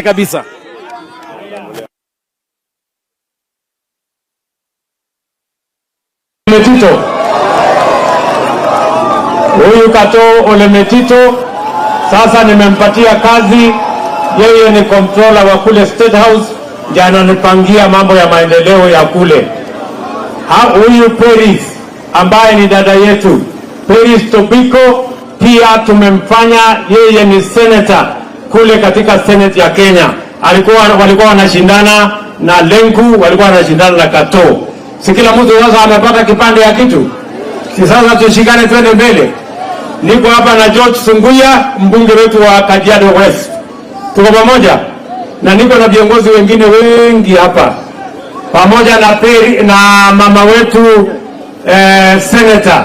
Kabisa. Metito. Huyu Katoo Ole Metito sasa nimempatia kazi, yeye ni controller wa kule State House, ndiye ananipangia mambo ya maendeleo ya kule. Huyu Peris ambaye ni dada yetu Peris Tobiko, pia tumemfanya yeye ni senator kule katika Senate ya Kenya. Walikuwa wanashindana na Lenku, walikuwa wanashindana na Katoo. Si kila mtu sasa amepata kipande ya kitu? Si sasa tushikane twende mbele. Niko hapa na George Sunguya, mbunge wetu wa Kajiado West. Tuko pamoja na niko na viongozi wengine wengi hapa pamoja na Peri, na mama wetu senator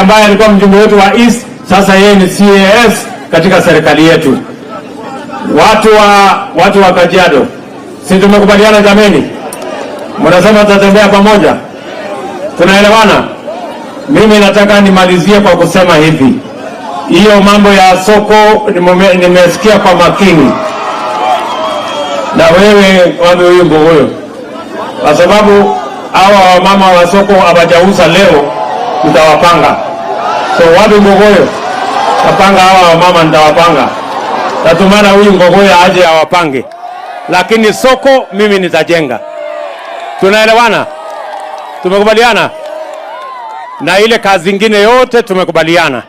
ambaye alikuwa mjumbe wetu wa East, sasa yeye ni CAS katika serikali yetu. Watu wa Kajiado, si tumekubaliana jameni? Mnasema tutatembea pamoja, tunaelewana? Mimi nataka nimalizie kwa kusema hivi, hiyo mambo ya soko nimesikia kwa makini, na wewe wapi huyu mbogoyo, kwa sababu hawa wamama wa soko hawajauza leo, nitawapanga. So wapi mbogoyo? Tapanga hawa wamama, nitawapanga. Tatumana huyu mbogoyo aje awapange, lakini soko mimi nitajenga. Tunaelewana? Tumekubaliana? Na ile kazi ingine yote tumekubaliana.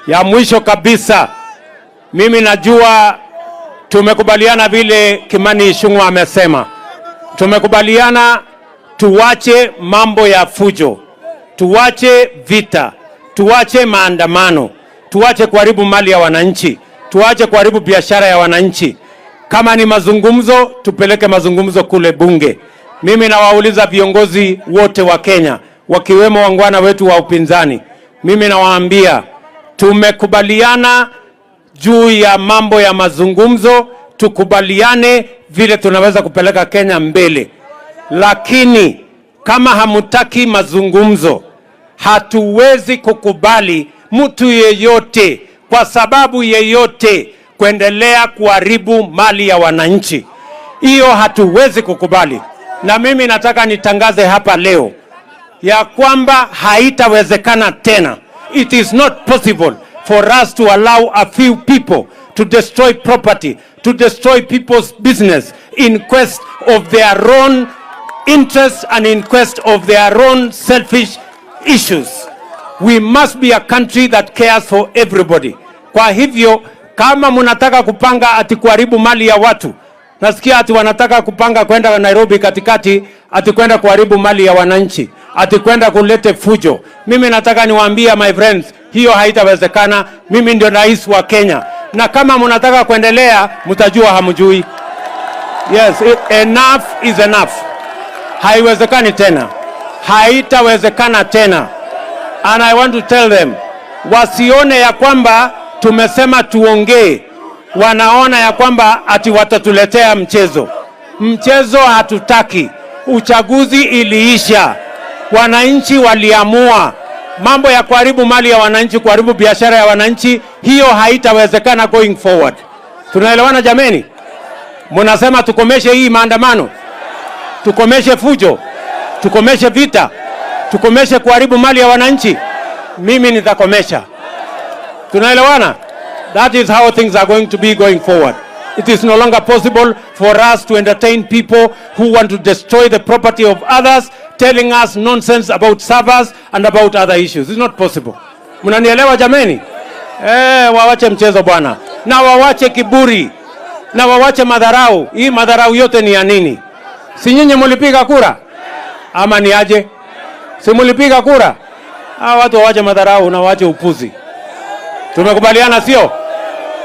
Ya mwisho kabisa, mimi najua tumekubaliana vile Kimani Ichung'wah amesema. Tumekubaliana tuwache mambo ya fujo, tuwache vita, tuwache maandamano, tuwache kuharibu mali ya wananchi, tuwache kuharibu biashara ya wananchi. Kama ni mazungumzo, tupeleke mazungumzo kule bunge. Mimi nawauliza viongozi wote wa Kenya, wakiwemo wangwana wetu wa upinzani, mimi nawaambia tumekubaliana juu ya mambo ya mazungumzo, tukubaliane vile tunaweza kupeleka Kenya mbele. Lakini kama hamutaki mazungumzo, hatuwezi kukubali mtu yeyote kwa sababu yeyote kuendelea kuharibu mali ya wananchi. Hiyo hatuwezi kukubali. Na mimi nataka nitangaze hapa leo ya kwamba haitawezekana tena. It is not possible for us to allow a few people to destroy property, to destroy people's business in quest of their own interests and in quest of their own selfish issues. We must be a country that cares for everybody. Kwa hivyo kama mnataka kupanga ati kuharibu mali ya watu, nasikia ati wanataka kupanga kwenda Nairobi katikati, ati kwenda kuharibu mali ya wananchi, ati kwenda kulete fujo. Mimi nataka niwaambie my friends, hiyo haitawezekana. Mimi ndio rais wa Kenya, na kama mnataka kuendelea, mtajua hamjui. Yes, enough is enough. Haiwezekani tena, haitawezekana tena. And I want to tell them, wasione ya kwamba tumesema tuongee, wanaona ya kwamba ati watatuletea mchezo. Mchezo hatutaki. Uchaguzi iliisha, wananchi waliamua. Mambo ya kuharibu mali ya wananchi, kuharibu biashara ya wananchi, hiyo haitawezekana going forward. Tunaelewana jameni? Mnasema tukomeshe hii maandamano, tukomeshe fujo, tukomeshe vita, tukomeshe kuharibu mali ya wananchi. Mimi nitakomesha. Tunaelewana? That is how things are going to be going forward. It is no longer possible for us to entertain people who want to destroy the property of others, telling us nonsense about servers and about other issues. It's not possible. Mnanielewa jameni? Wawache mchezo bwana, na wawache kiburi na wawache madharau. Hii madharau yote ni ya nini? Si nyinyi mulipiga kura ama ni aje? Si mulipiga kura? Hawa watu wawache madharau na waache upuzi. Tumekubaliana sio?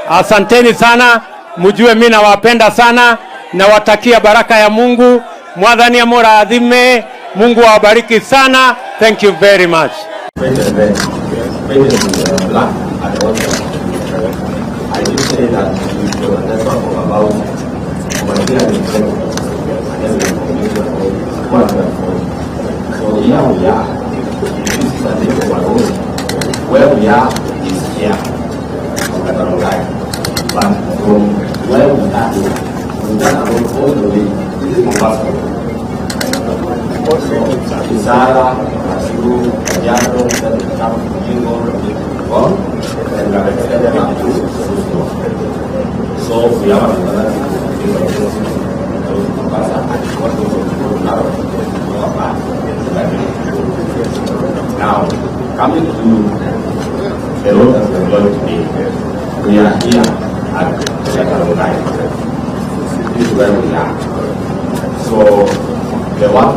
Asanteni sana, mjue mimi nawapenda sana, nawatakia baraka ya Mungu. Mwathani amurathime, Mungu awabariki sana. Thank you very much. President Black at the onset. I did say that we will network of about 320, and then we population of 240. So here we are. This is a bit of our own. Where we are is here, on Rongai. But from Passport. So, Isara, Kasulu, Kajiado, then we come to Jingo, Gone, and we have extended up to Suswa. So we have an alternative to Jingo, to Mombasa, and what goes on to Narok, go back. Now, coming to the road that we are going today, we are here at Rongai. This is where we are. So, the work